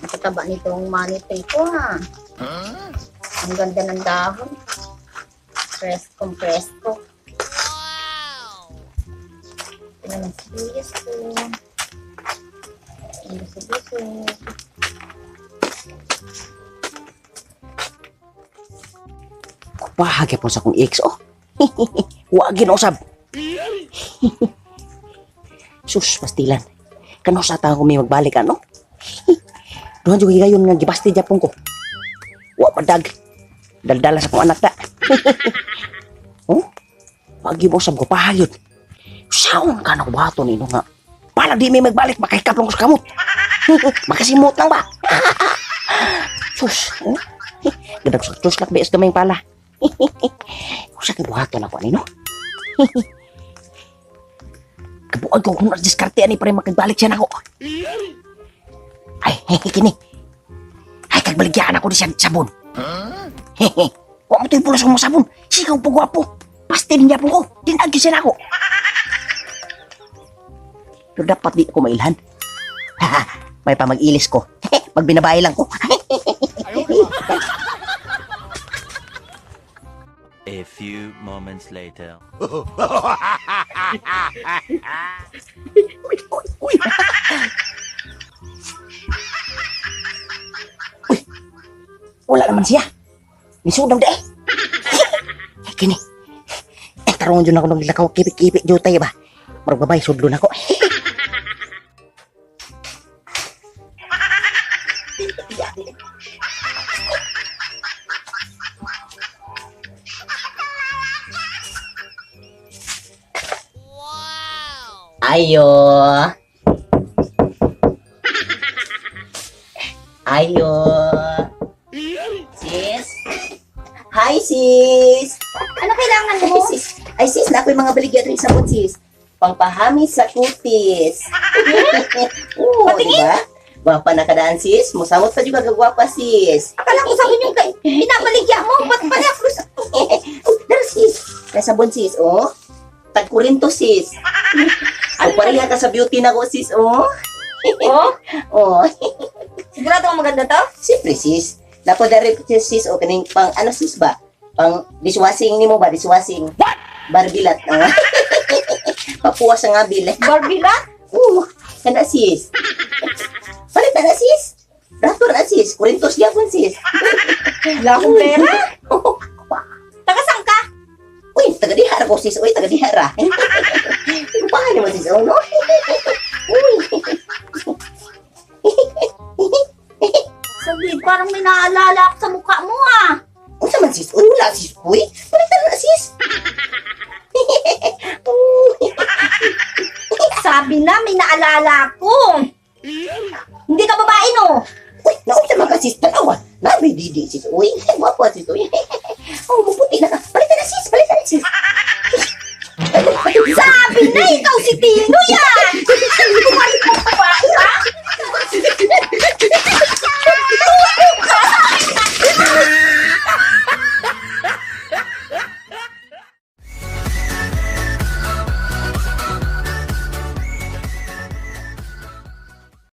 Nakataba nitong money tree ko ha. Ang ganda ng dahon. Presko, presko. Ito naman sibuyas ko. Ang busog-busog. Bahagya po sa akong ex, oh. Wa ginausab. Sus, pastilan. Kano sa ta ko may magbalik ano? Duhan jud gayon nga gibasti japon ko. Wa padag. Daldala sa akong anak ta. Oh? Wa ginausab ko pahayod. Saon ka na ko bato nino nga. Pala di may magbalik makahikaplong ko sa kamot. Makasimot lang ba? Sus, oh? Gadag sa sus lang bias gamay pala. Usa kay buhaton ako ani no. Kabuag ko kung diskarte ani para makagbalik siya nako. Ay, hehe, kini. Ay, kagbaligyan ako di siya sabon. Hehe. Wa mo to'y pulos mo sabon. Sigaw po gwapo. Pastil niya po ko. Tinagi siya nako. Pero dapat di ako mailhan. May pamag-ilis ko. Magbinabay lang ko. A few moments later. Uy, uy, uy. Uy, wala naman siya. Nisudaw da eh. Ay, kini. Eh, tarong dyan ako nung lakaw. Kipi-kipi, jutay ba? Marag babay, sudlo na ko. Ayo. Ayo. Sis. Hi, sis. Ano kailangan Ay, mo? sis. Ay, sis, na ako'y mga baligya rin sa sis. Pangpahamis sa kutis. Oo, Patingin. diba? Gwapa na kadaan, sis. Musamot pa juga kagwapa, sis. Akala ko sabon yung kay... Binabaligya mo. Ba't pala? Oh, dara, sis. May sabon, sis, oh. Tagkurinto, sis. Ano Oh, pareha ka sa beauty na ko, sis, oh. Oh? Oh, Sigurado kang maganda to? siyempre, sis. Napo dari sis, sis, o kaning pang ano sis ba? Pang dishwashing nimo ba? Dishwashing. What? Barbilat. Oh. Papuwas ang abil. Barbie lang? Oo, kana sis. Palit na na sis. Rato na sis. Kurintos gyapon sis. Wala akong pera. Oh, Taga saan ka? Uy, taga dihara ko sis. Uy, taga dihara. Ikupahan mo sis, oh no? Uy. Sabi, parang may naalala ako sa mukha mo ah. Unsa man sis? Uy, wala sis. Uy, palit na na sis. Uy. Sabi na, may naalala ako. Hindi ka babae no? Uy, naunsa man ka sis? Tanawa. Nabi didi sis. Uy, guwapo sis. Uy. Oh, maputi na ka. Palitan na sis, palitan na sis. Sabi na, ikaw si Tino.